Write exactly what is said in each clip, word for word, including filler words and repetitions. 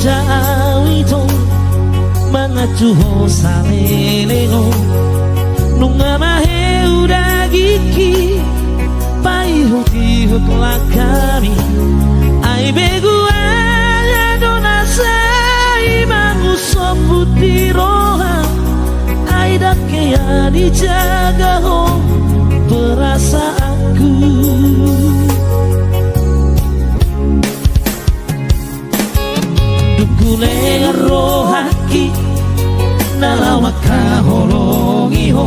Au ito manganju ho saleleng on, nunga maheu dagingki paihutihut langkami. Ai beguangna do na sai mangusombut di roha, ai dang hea dijaga ho perasaanku. Dung hulean rohangki na laho mangkaholongi ho,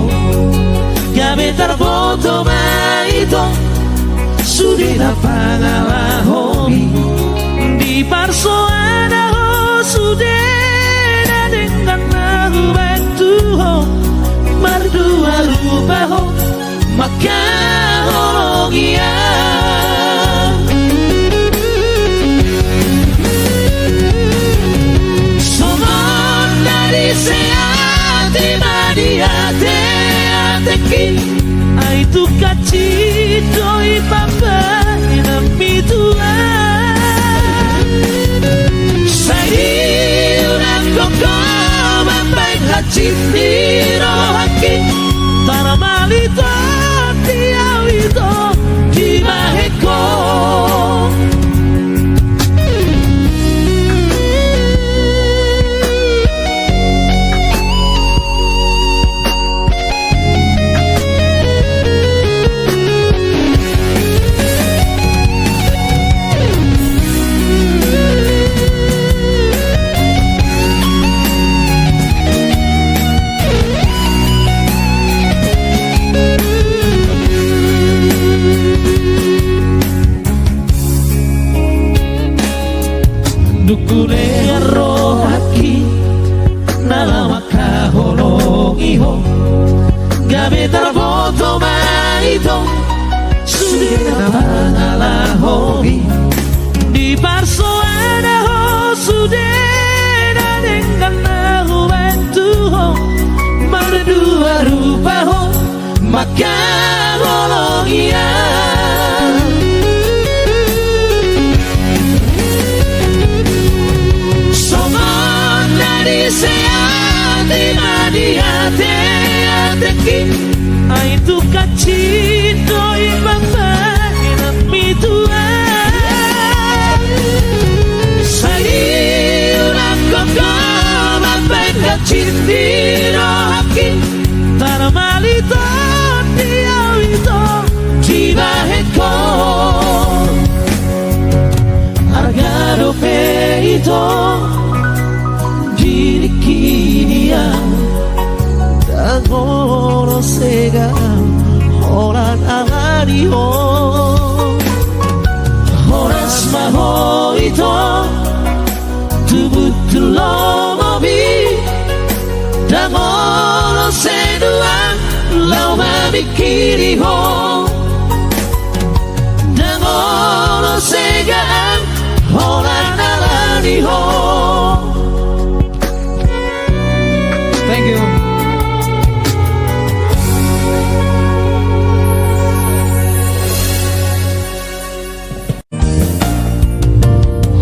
gabe tarboto ma ito sude na pangalahomi. Diparsoada ho sude na denggan na hubaen tu ho, mardua rupa ho mangkaholongi au. Songon na diseat i ma di ateatengki, ai tung hansit do i pambahenanmi tu ahu. Sai diunangkon ho mambahen hansit ni rohangki, tarmaliton di au ito dibahen ho. Dung hulean rohangki na laho mangkaholongi ho, gabe tarboto ma ito sude na pangalahomi. Diparsoada ho sude na denggan na hubaen tu ho, mardua rupa ho mangkaholongi au. Songon na diseat i ma di ateatengki, ai tung hansit do i pambahenanmi tu ahu. Sai diunangkon ho mambahen hansit ni rohangki, tarmaliton di au ito dibahen ho. Arga dope ito di tingki ni au, ndang olo sega au holan ala ni ho. Horas ma ho ito tubu tu lomomi, ndang olo senuang laho mamingkiri ho. Ndang olo sega au holan ala ni ho. Thank you.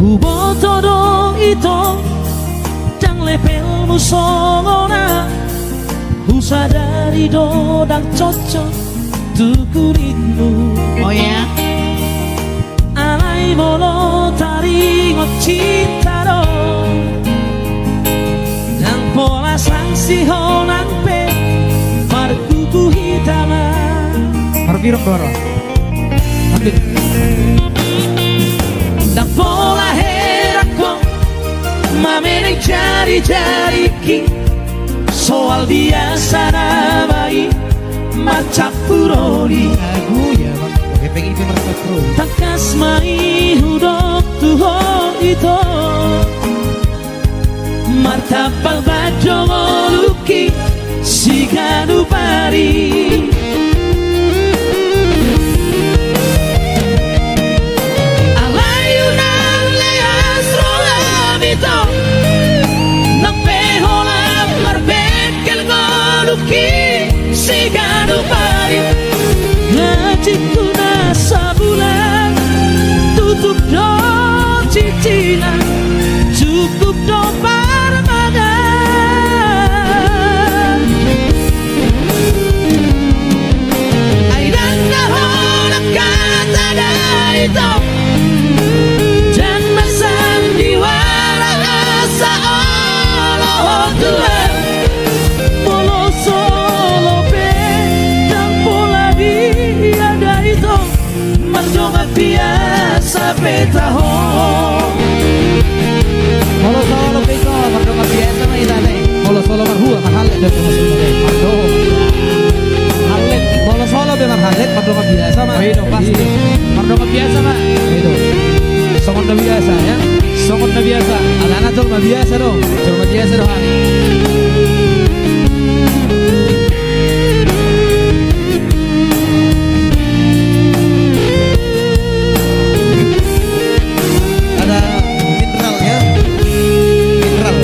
Huboto do ito, ndang levelmu songon na husadari do ndang cocok tu kulitmu. Oh ya? Alai molo taringot cinta do, ndang pola sangsi ho nang pe markuku hita ma. Marbirok do ro. Ndang pola heran ho mameneng jarijaringki, soal biasa nama i marcampur oli. Agu ya bang, oke, pengen itu marcampur oli. Tangkas ma i hudok tu ho ito, martambal bajo ngolungki siganup ari. Alai unang leas roham ito, nang pe holan marbengkel ngolungki siganup ari. Gajingku na sabulan tutup do cicilan, cukup Peta ho. Molo solo pe ito, mardongan biasa ma hita, ne. Molo solo marhua, marhallet do, maksudna, ne. Mardongan. Marhallet. Molo solo pe marhallet, mardongan biasa ma. Oh, i do, pasti. Mardongan biasa ma. I do. Songon na biasa, ya. Songon na biasa. Alana jolma biasa do. Jolma biasa do, hami. Ada mineral, ya. Mineral.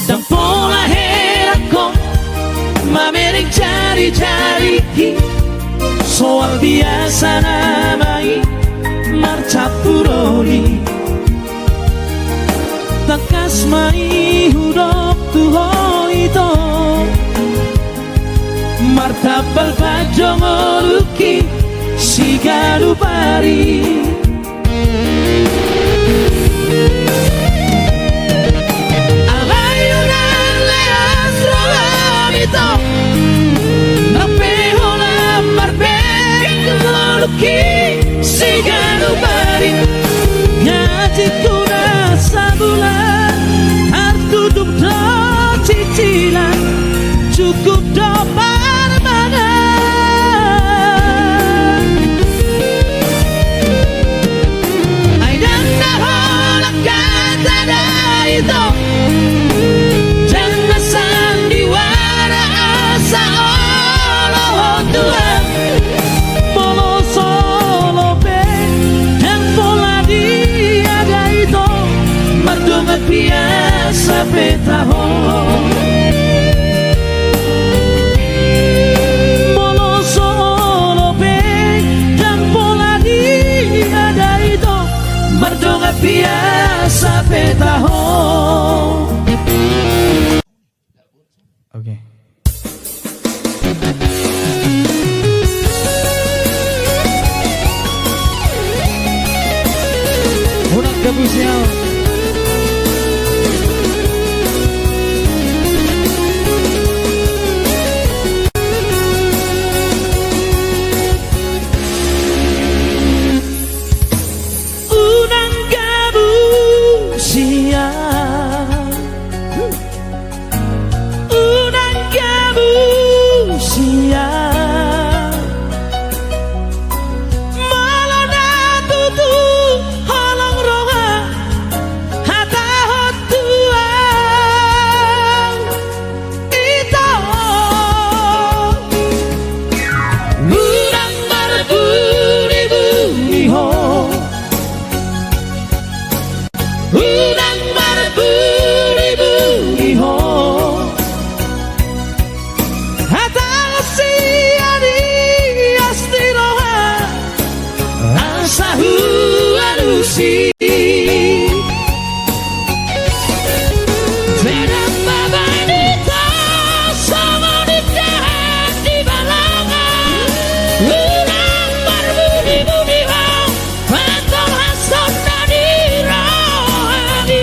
Ndang pola heran ho mamereng jarijari i, soal biasa nama i marcampur oli. Tangkas ma i hudok tu ho ito, martambal panjang ngolungki siganup ari. Alai unang leas roham ito, nang pe holan marbengkel ngolungki siganup ari. Gajikku na sabulan tartutup do cicilan, cukup do parmangan. Ai ndang na holan hata da ito, ndang na sandiwara asa olo ho tulang. Molo solo pe ndang pola diada ito, mardongan biasa peta ho. Molo solo pe ndang pola diada ito, mardongan biasa peta ho. Oke. Unang gabus ni au. Unang gabus ni au. Unang gabus ni au. Molo na tutu holong roha hatahon tu au ito, unang marbuni-buni ho. Unang marbuni-buni ho. Hatahon sian i asa roha asa hualusi. Sedang babaen ito songon indahan di balanga. Unang marbuni-buni ho. Patolhashon na di roha ni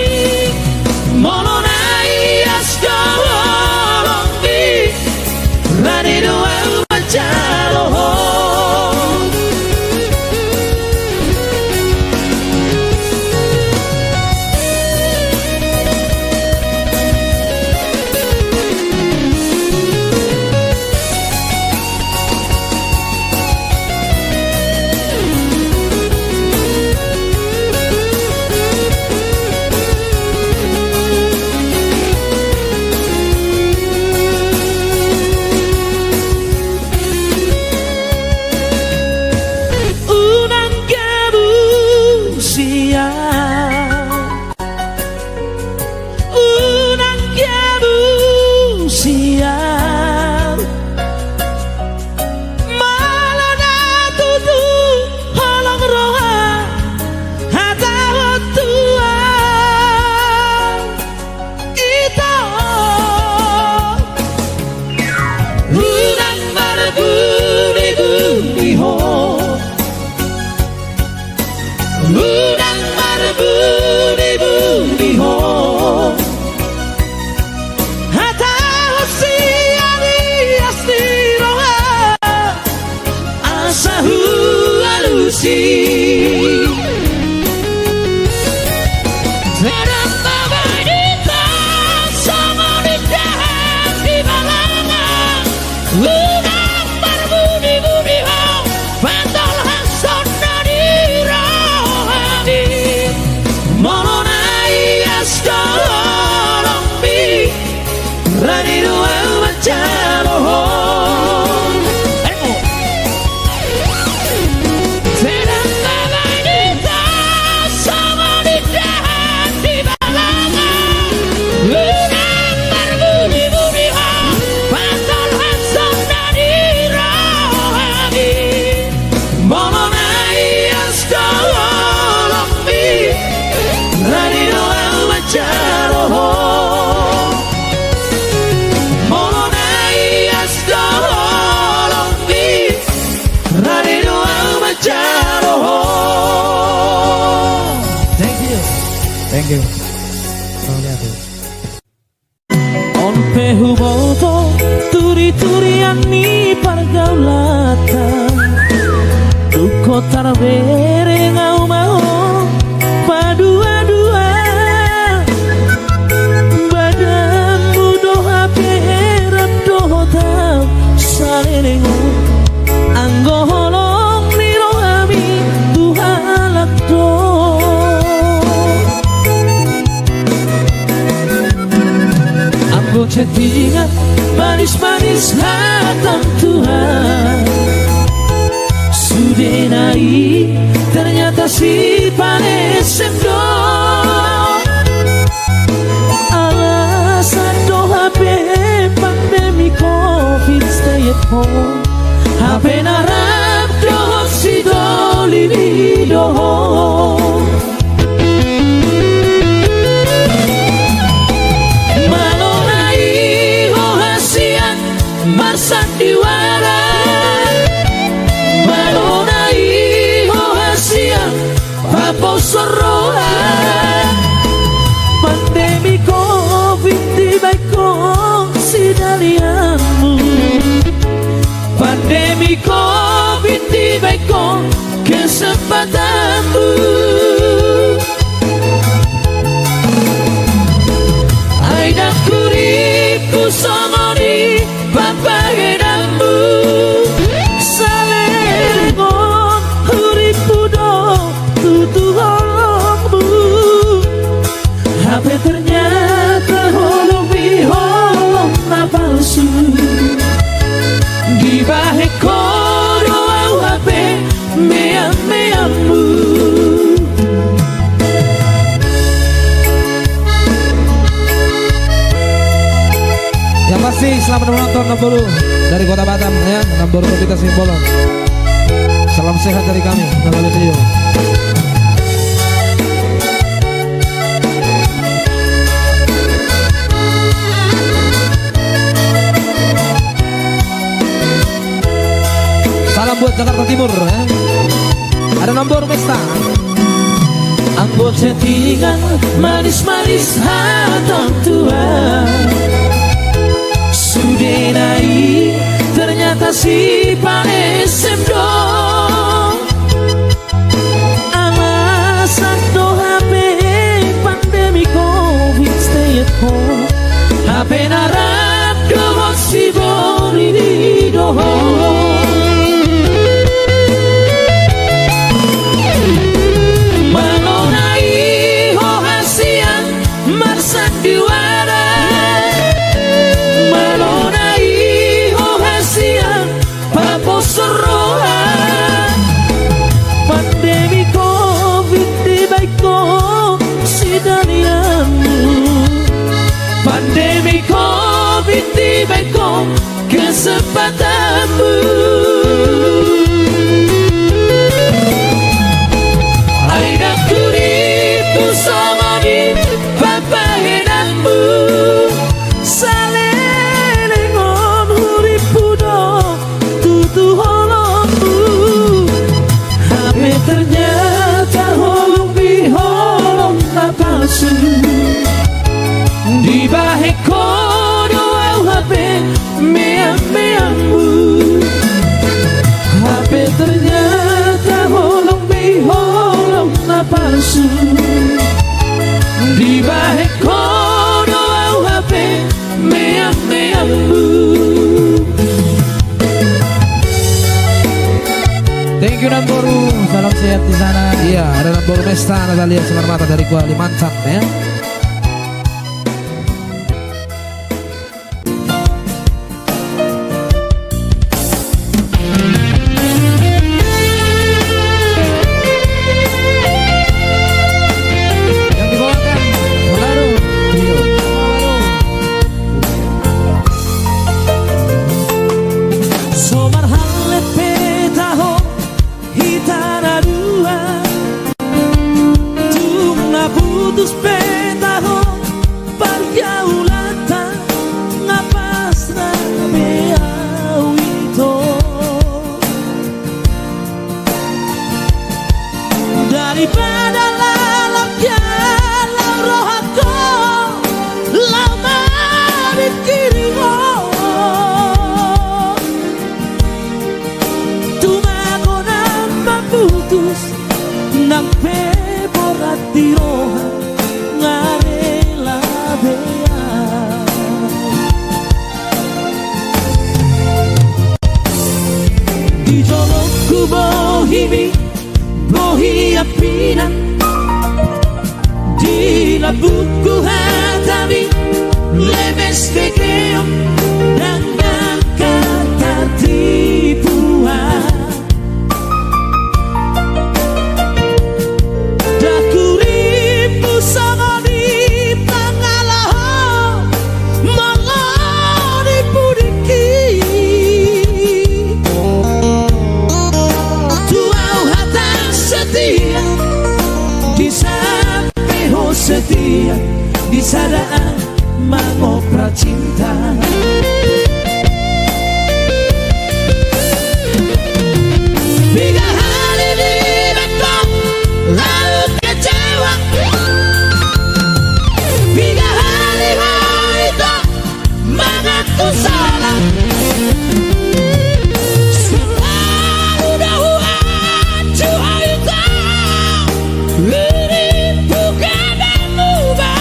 Thank you. Mauliate. On pe huboto turiturian ni pargaulanta. Dung ho tarbereng ahu ma ho paduadua. Badanmu do hape rap dohot ahu saleleng on. Anggo holong ni rohami tu halak do. Anggo chattingan manis-manis hataM Tuhan, sudena i ternyata sipanesem do. Alasan do hape pandemi covid stay at home, hape na rap dohot sidoli ni do ho. Malo na i ho hasian marsandiwara. Malo na i ho hasian paposhon roha. Pandemi covid dibahen ho sidalianmu. Pandemi covid dibahen ho kesempatanmu. Ai ndang hurippu songon i pambahenanmu. Saleleng on hurippu do tutu holongmu. Hape ternyata holongmi holong na palsu. Dibahen ho do ahu hape meam-meammu. Yang pasti selamat menonton Namboru dari Kota Batam ya, Namboru Novita Simbolon. Salam sehat dari kami, Namboru Trio. Salam buat Jakarta Timur ya. Ada Namboru Pesta. Anggo chattingan manis-manis hataM Tuhan, sudena i ternyata sipanesem do. Alasan do hape pandemi covid stay at home, hape na rap dohot sidoli ni do ho. Malo na i ho hasian marsandiwara. Malo na i ho hasian paposhon roha. Pandemi covid dibahen ho sidalianmu. Pandemi covid dibahen ho kesempatanmu. Ai ndang hurippu songon i pambahenanmu. Saleleng on hurippu do tutu holongmu. Hape ternyata holongmi holong na palsu. Dibahen ho do ahu hape meam-meammu. Hape ternyata holongmi holong na palsu. Dibahen ho do ahu hape meam-meammu. Thank you Namboru, salam sehat di sana. Iya, ada Namboru Pesta, Natalia Simarmata dari Kalimantan ya. So marhallet pe taho hita na dua, tung na putus pe taho pargaulanta, nga pasrah be au ito. Daripada lalap jala bohimi, bohi ampinan. Di lambungku hatami, lemes begeon, ndang angka tartipuan. Ndang hurimpu songon i pangalaho, molo di pudingki. Tu au hatam setia, di sampe ho setia, di sada an mangoprat cinta. Piga hali dibahen ho au kecewa, piga hali ho ito mangaku salah. Selalu do huanju ho ito, hurimpu gabe muba.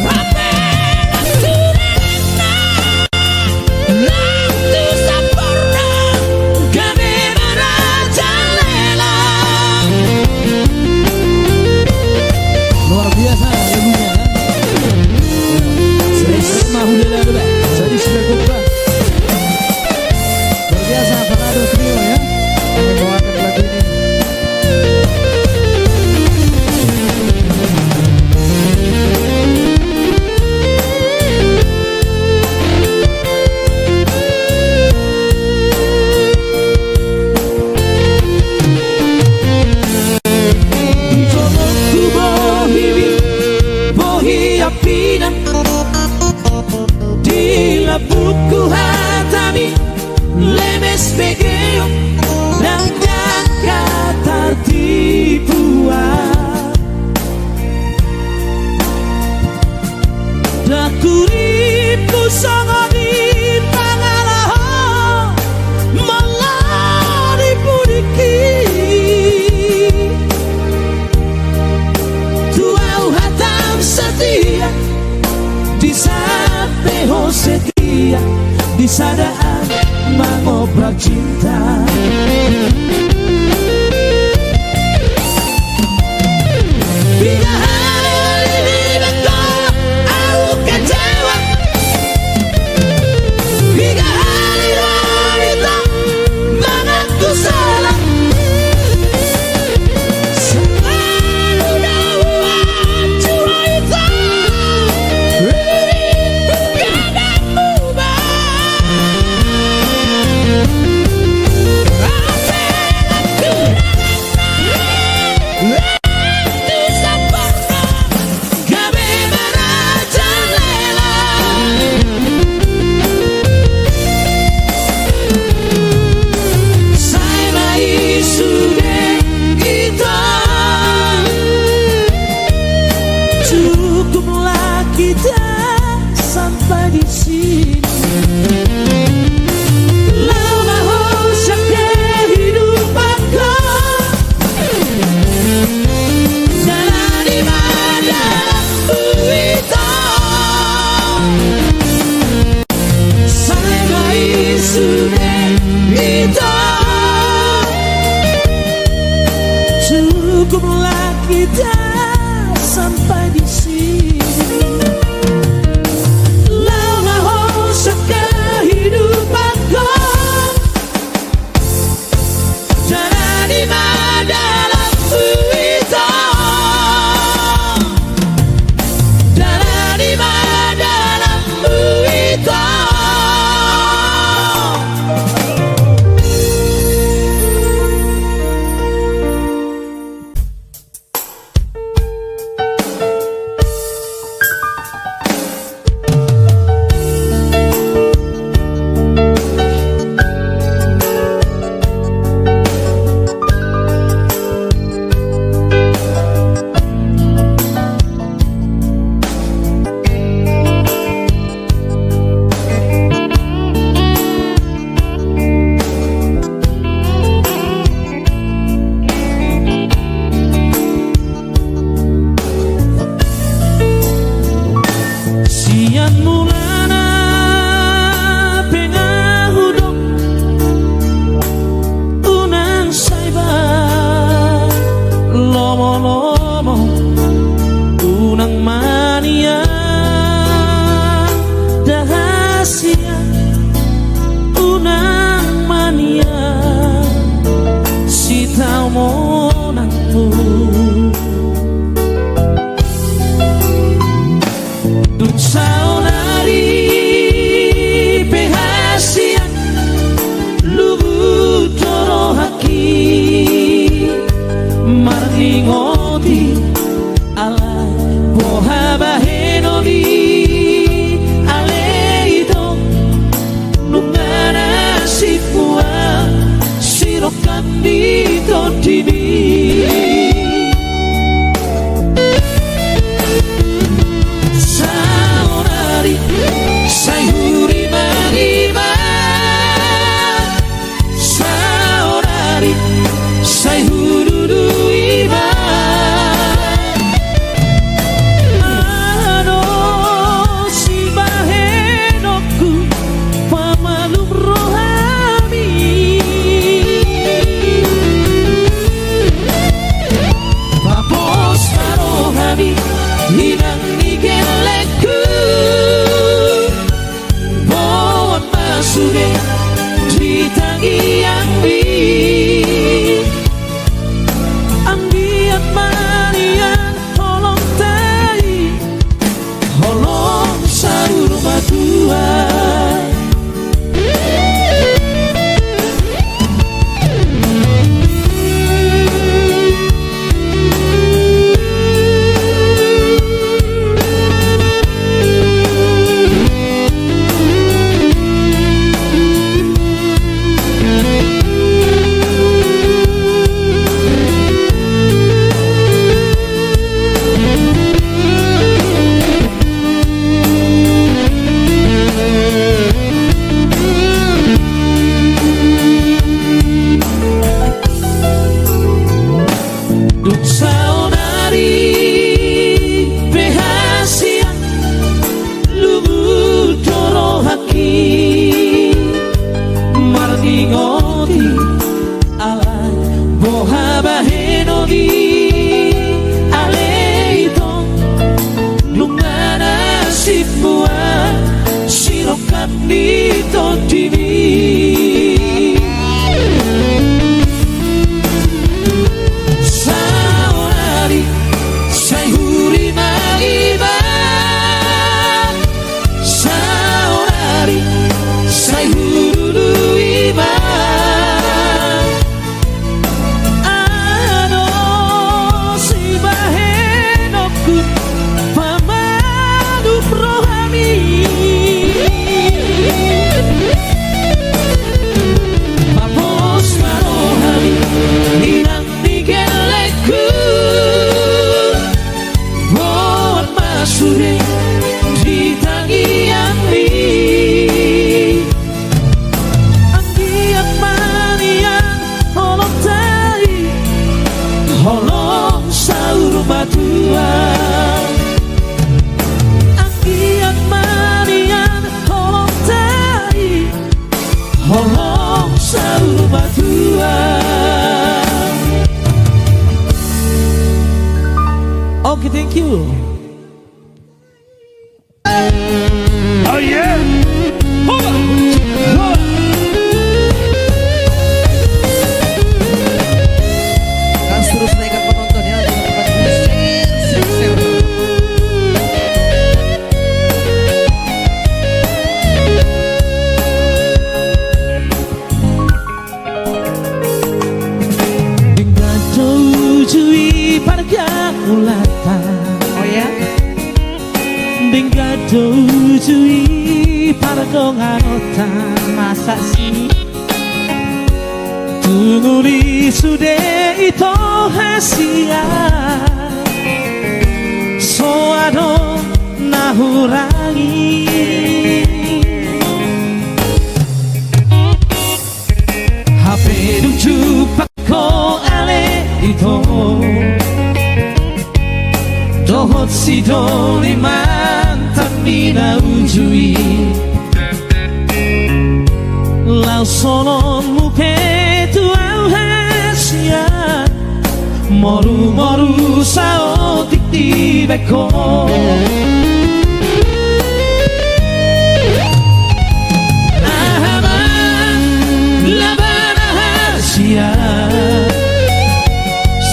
Rambe las tu rarangna, las tu samporna, gabe marajalela. Luar biasa lagunya, ya. Serius. Mahulela, udah. Serius, udah, udah. Luar biasa, Panado Trio, ya. Yang membawakan lagu ini. Di jolongku bohimi, bohi ampinan. Di lambungku hatami, lemes begeon, ndang angka tartipuan. Ndang hurimpu songon i pangalaho, molo di pudingki. Tu au hatam setia, di sampe ho setia, di sada an mangoprat cinta. Piga hali dibahen ho au kecewa, piga hali ho ito mangaku salah. Selalu do huanju ho ito, hurimpu gabe muba. Lomo-lomo unang manian, da hasian unang manian sitaonon mu. Dung saonari pe hasian, lubuk do rohangki marningoti, ala boha bahenon i, ale itong, nunga nasib mua sirongkap ni tondimi. Saonari sai hurima iba, saonari sai hududu iba. Adong sibahenonku, pamalum rohami. Papos ma rohami, inang ni gellengku. Boan ma sude di tangiangmi. Anggiat ma nian holongta i, holong saur matua. Dung saonari pe hasian, lubuk do rohangki marningoti, ala boha bahenon i, ale itong, nunga nasib mua sirongkap ni tondimi. Saonari sai hurima iba, saonari sai hududu iba. Adong sibahenonku, pamalum rohami. Papos ma rohami, inang ni gellengku. Boan ma sude di tangiangmi. Anggiat ma nian holongta i, holong saur matua. Anggiat ma nian holongta i, holong saur matua. Oke, thank you. Oh yeah. Hoba. Hoba. Gas terus, naikkan penonton ya, teman-teman. Share, share, share. Denggan do uju i pargaulanta. Oh ya? Denggan do uju i pardonganonta, masa si. Tung uli sude ito hasian, so adong na hurangi. Hape dung jumpa ho ale ito, dohot si doli mantan ni na uju i. Laos holongmu pe tu au hasian, Morumoru saotik dibaen ho. Aha ma labana hasian,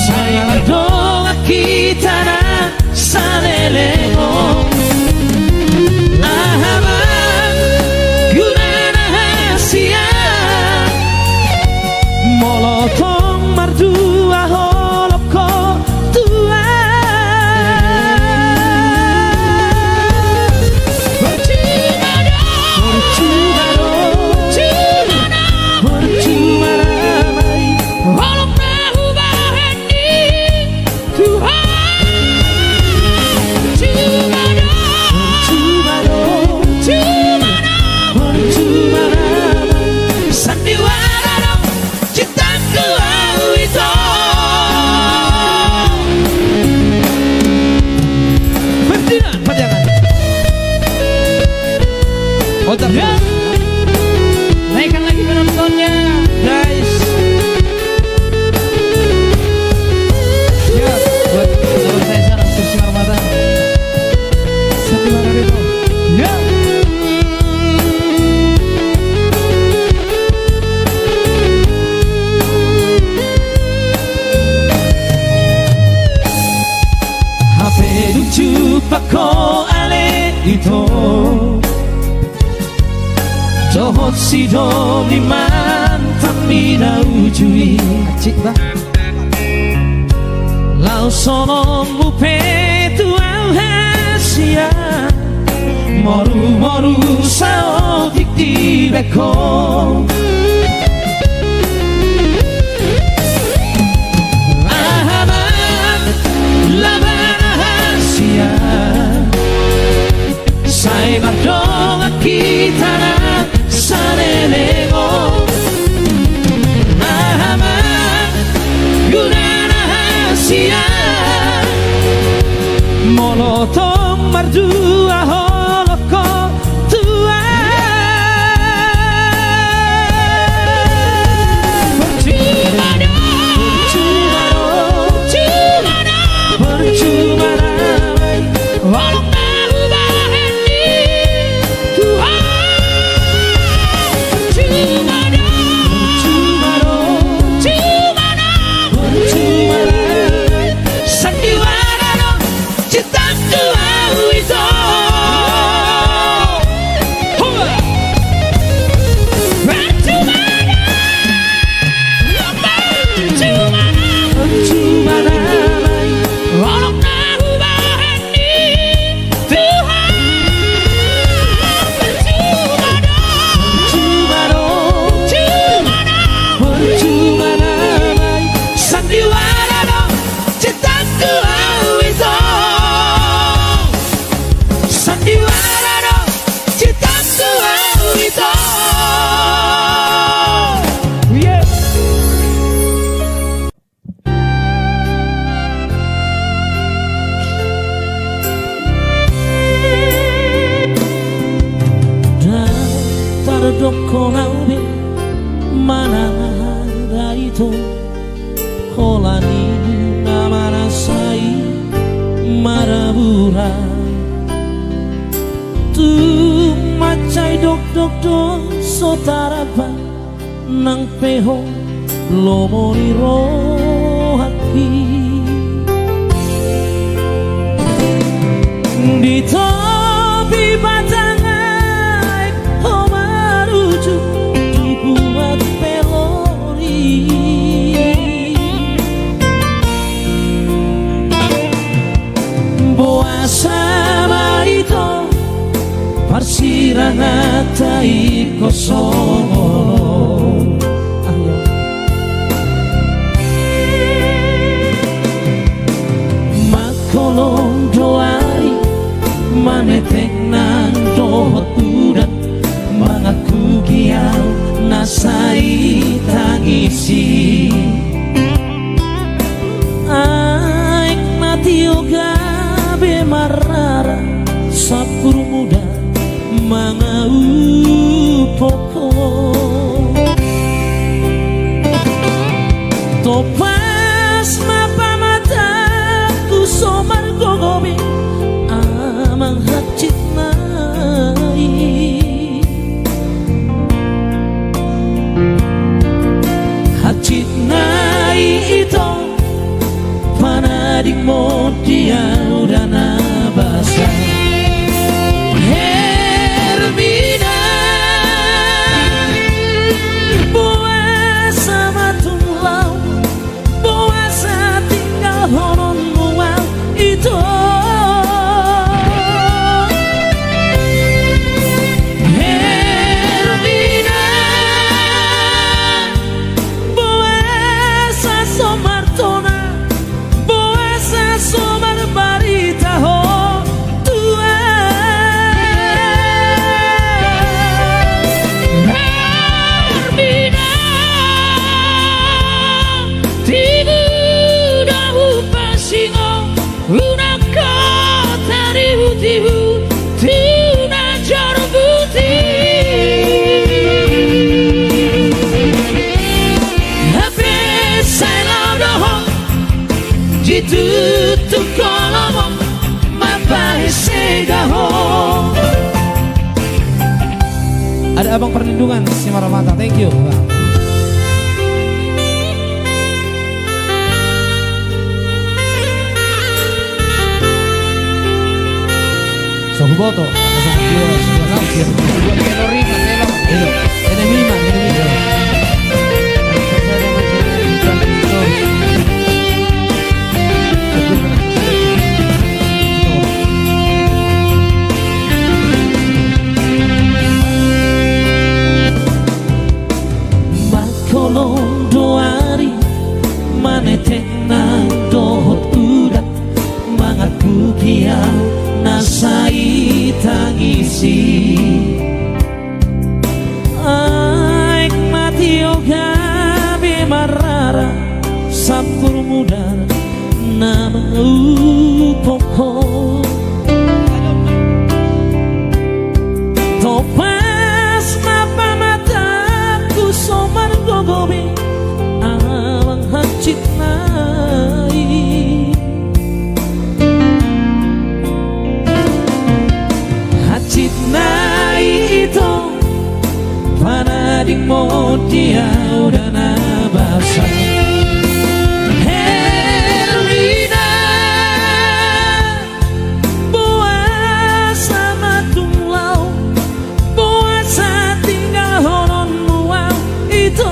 sai mardongan hita nang saleleng on. Aha ma gunana hasian, molo tong mardua holong ho tuan. Percuma do, percuma do, percuma do, percuma do, holong na hubahen i Tuhan. Percuma do, percuma do, percuma do, percuma do, sandiwara do citangku au ito. Ferdinand Pajangan. Otak. Ya. Naikkan lagi penontonnya, guys. Ya, buat Abang Caesar, Abang Caesar Simarmata. Satu lagi itu. Ya. Hape dung jumpang ho ale ito, dohot sidoli mantan ni na uju i. Asik, bah. Laos holongmu pe tu au hasian, morumoru saotik dibaen ho. Aha ma labana hasian, sai mardongan hita nang saleleng on. Aha ma gunana hasian, molo tong mardua holong ho tuan. Percuma do, percuma do, percuma do, percuma do, holong na hubahen i Tuhan. Percuma do, percuma do, percuma do, percuma do, sandiwara do citangku au ito. Hua. Percuma do, percuma do, percuma do, holong na hubahen i Tuhan. Percuma do, percuma do, percuma do, percuma do, sandiwara do citangku au ito. Sandiwara do citangku au ito. Yes. Ndang tardokhon au be manang aha ito, holan i na manasai marabura. Tung mansai dokdok do so taraba nang pe ho lomo ni rohangki. Di topi batang aek ho marujung dibuat pe lori. Boasa ma ito parsiranganta ingkon songon on. Mangkolom do ari maneteng nang dohot udan, mangangkuhi au na sai tangisi. Aek na tio gabe marrara sampur muda mangauphon ho. Dingmon di au da na basa. Hermina, boasa ma tung laho, boasa tinggalhononmu au, ito. Hermina, boasa so martona, boasa so marbarita ho tu au. Hermina, tibu do hupasingot, unang ho tarihutihut tu na jorbut i. Hape sai laho do ho, ditutup ho lomo, mambahen sega ho. Ada Abang Perlindungan Simaramata, thank you, Bang. So huboto. Buat tenor i, Mas Elo. Iya. Ini Mima, ini Mima. Mangkolom do ari, manetehon dohot udan, mangargugi au na sai tangisi. Aek ma tio gabe marrara, sampur mudar na maupokhon. Topas ma pamatangku so margogo be, amang hansit nai. Hansit nai ito, panadingmon di au da na basa. Hermina, boasa ma tung laho, boasa tinggalhononmu au, ito.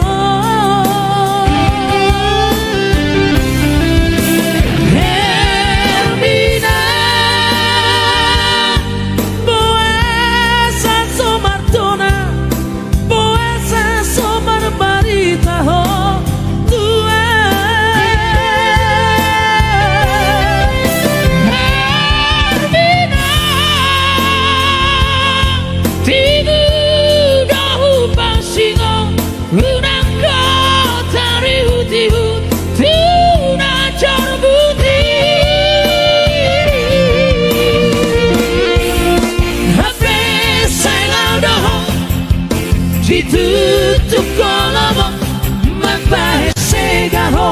Hermina, boasa so martona, boasa so marbarita ho tu au. Hermina, tibu do hupasingot, unang ho tarihutihut tu na jorbut i. Hape sai laho do ho, ditutup ho lomo, mambahen sega ho.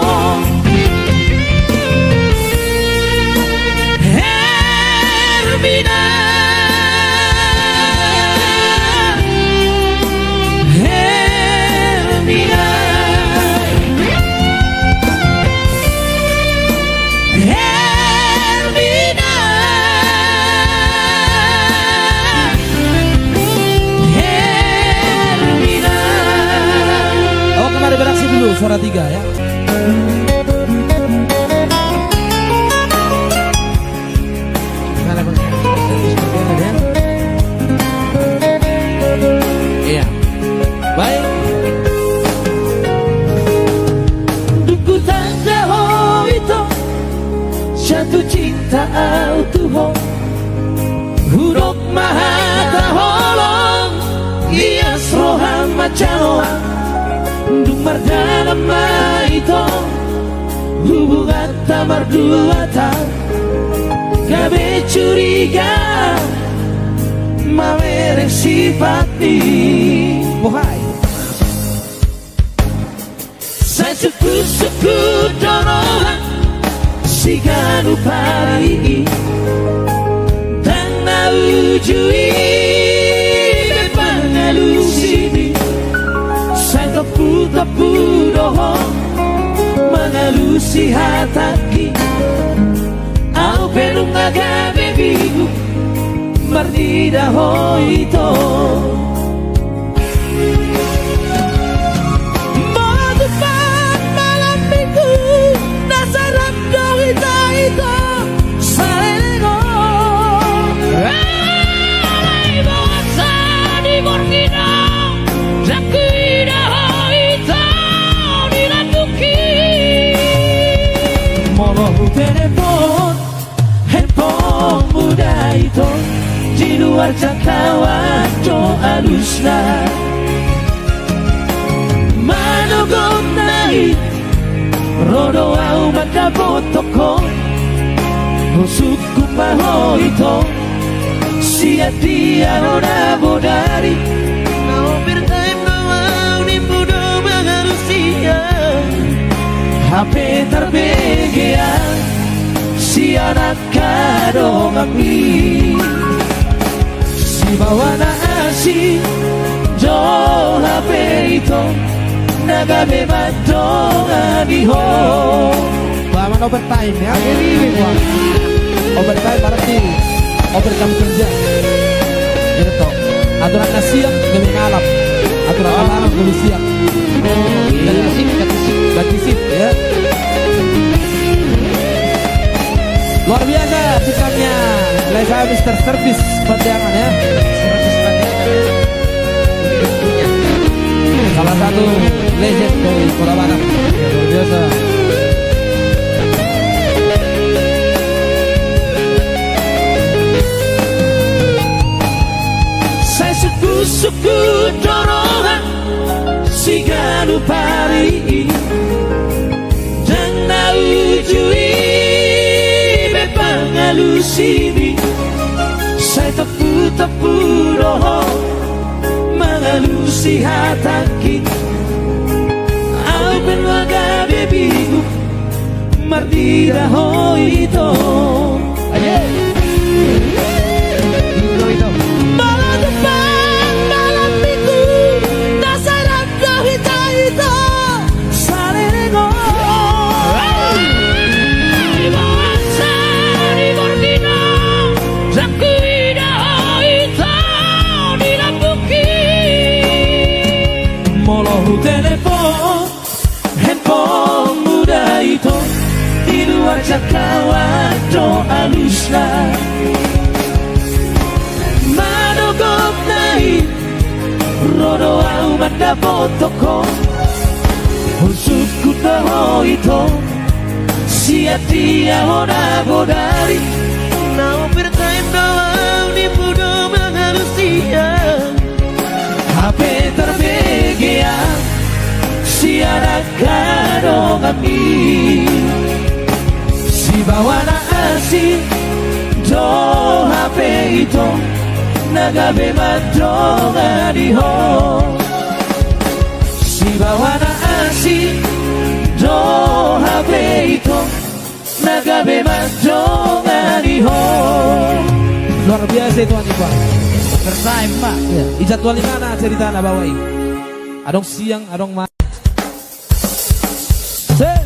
Hermina, Hermina, Hermina, Hermina. Oh, kemari beraksi dulu, suara tiga ya. Iya. Baik. Dung hutanda ho ito, jatuh cinta au tu ho. Hudok ma hata holong, ias roha ma jaloan. Dung mardalan ma ito, hubunganta marduatan, gabe curiga, mamereng sipat ni. Bohai. Sai sungkunsungkun do roha siganup ari i, ndang na uju i be pangalusi ni. Sai tomputompu do ho mangalusi hatangki. Marnida ho ito. Molo tumpak malam minggu na sai rap do hita ito saleleng on. Alai boasa di borngina ndang huida ho ito di lambungki. Molo hutelepon handphonemu da ito, di luar jangkauan do alusna. Manogot na i ro do au mandapothon ho. Ho sungkun ma ho ito, sian dia ho na bodari. Na overtime do au, nimmu do mangalusi au. Hape tarbege au sian angka donganmi. Sibawana asi do hape ito na gabe mandongani ho. Paman overtime ya. Overtime berarti overtime kerja. Gitu. Aturan na siang gabe malam. Aturan na malam gabe siang. Ganti shift, ganti shift. Ganti shift ya. Luar biasa, bisanya Lesa Mister Service Pandeangan ya. Salah satu legend dari Kota Batam. Luar biasa. Sai sungkunsungkun do roha siganup ari i, ndang na uju i be pangalusimi. Sai tomputompu do ho mangalusi hatangki. Au pe nunga gabe bingung marnida ho ito. Aye. Ito, ito. Molo tumpak malam minggu na sai rap do hita ito saleleng on. Ai boasa di borngina ndang huida ho ito di lambungki. Molo hutelepon handphonemu da ito, di luar jangkauan do alusna. Manogot na i ro do au mandapothon ho. Ho sungkun do ho ito, sian dia ho na bodari. Na overtime do au, nimmu do mangalusi au. Hape tarbege au sian angka donganmi. Sibawana asi do hape ito na gabe mandongani ho. Sibawana asi do hape ito na gabe mandongani ho. Luar biasa itu, Anifa. Overtime, Pak. Iya. Di jadwal di mana ceritana bawa i? Adong siang, adong ma-, se-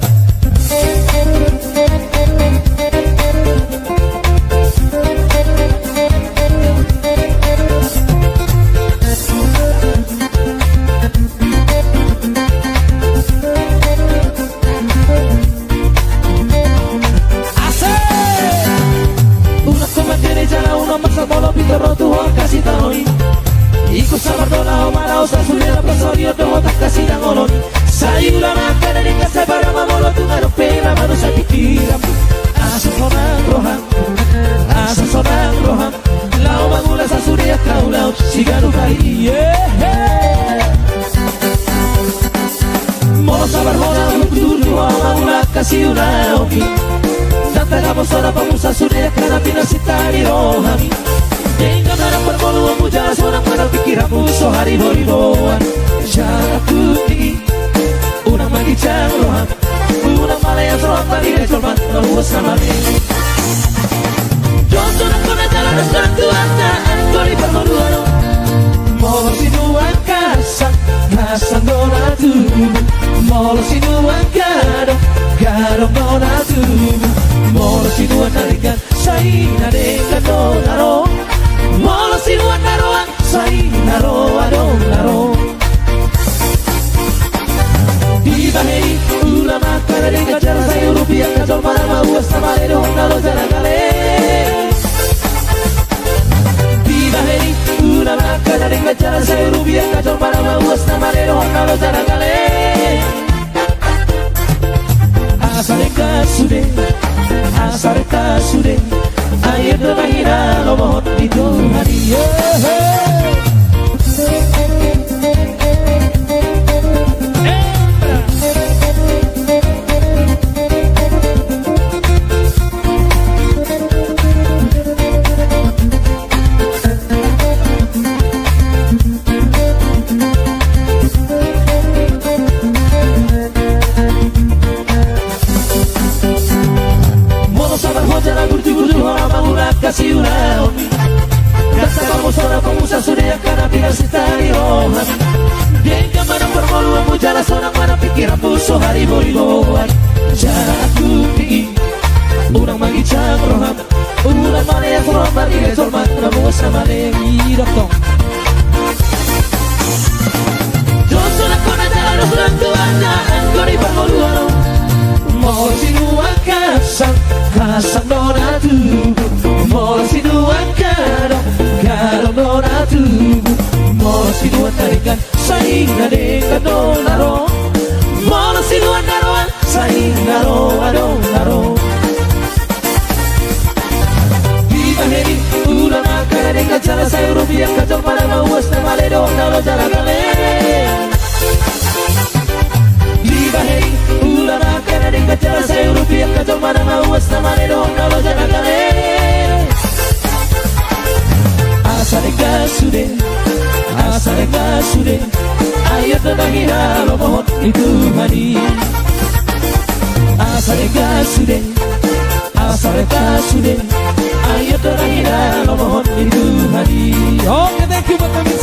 Asik. Unang ho mandele jala unang mansat molo pintor ro tu ho angka sitaonon i. Ingkon sabar do laho manaon, sai sude na pasonion dohot angka sinangolon i. Sai ula ma angka na denggan, sai padangan molo tung adong pe na manusa pikiranmu. Asa sonang roham, asa sonang roham. Laho mangula sasude angka ulaon siganup ari. Yehe. Molo sabar hona, unang tutu ho mangula angka siulaonmi. Ndang tagamon sonang pamusa sude angka na pinarsinta ni rohami. Denggan ma nang parngoluonmu jala sonang ma nang pikiranmu so hariboriboan. Jala tung i unang ma ginjang roham. Unang ma leas roham marida jolma na huas na mate. Dos do nang hona jala dos do nang tu angka anggo ni parngoluon on. Molo sinuan gasan, gasan do na tubu. Molo sinuan gadong, gadong do na tubu. Molo sinuan na denggan, sai na denggan do na ro. Sude, ai do na hinalomohon ni Tuhan i. Molo sabar ho jala gurju-gurju ho na mangula angka siulaon. Gasa pamosora pamusa sude angka na pinarsinta ni roham. Denggan ma nang parngoluanmu jala sonang ma nang pingkiranmu so haribo-riboan. Jala angkup i unang maginsang roham. Unang maleas roham marnida jolma na muse male. Idok tong. Dos unang hona jala dos unang tuanna anggo di parngoluan on. Molo sinuan hasang, hasang do na tubu. Molo sinuan gadong, gadong do na tubu. Molo sinuan na denggan, sai na denggan do na ro. Molo sinuan na roa, sai na roa do na ro. Dibahen i ulaon angka na denggan jala sai urupi angka jolma na mauas na male dohot na olo jala gale. Dibahen i ulaon angka na denggan jala sai urupi angka jolma na mauas na male dohot na olo jala gale. Asa denggan sude, asa denggan sude, ai do na hinalomohon ni Tuhan i. Asa denggan sude, asa denggan sude, ai do na hinalomohon ni Tuhan i. Oke, thank you buat kami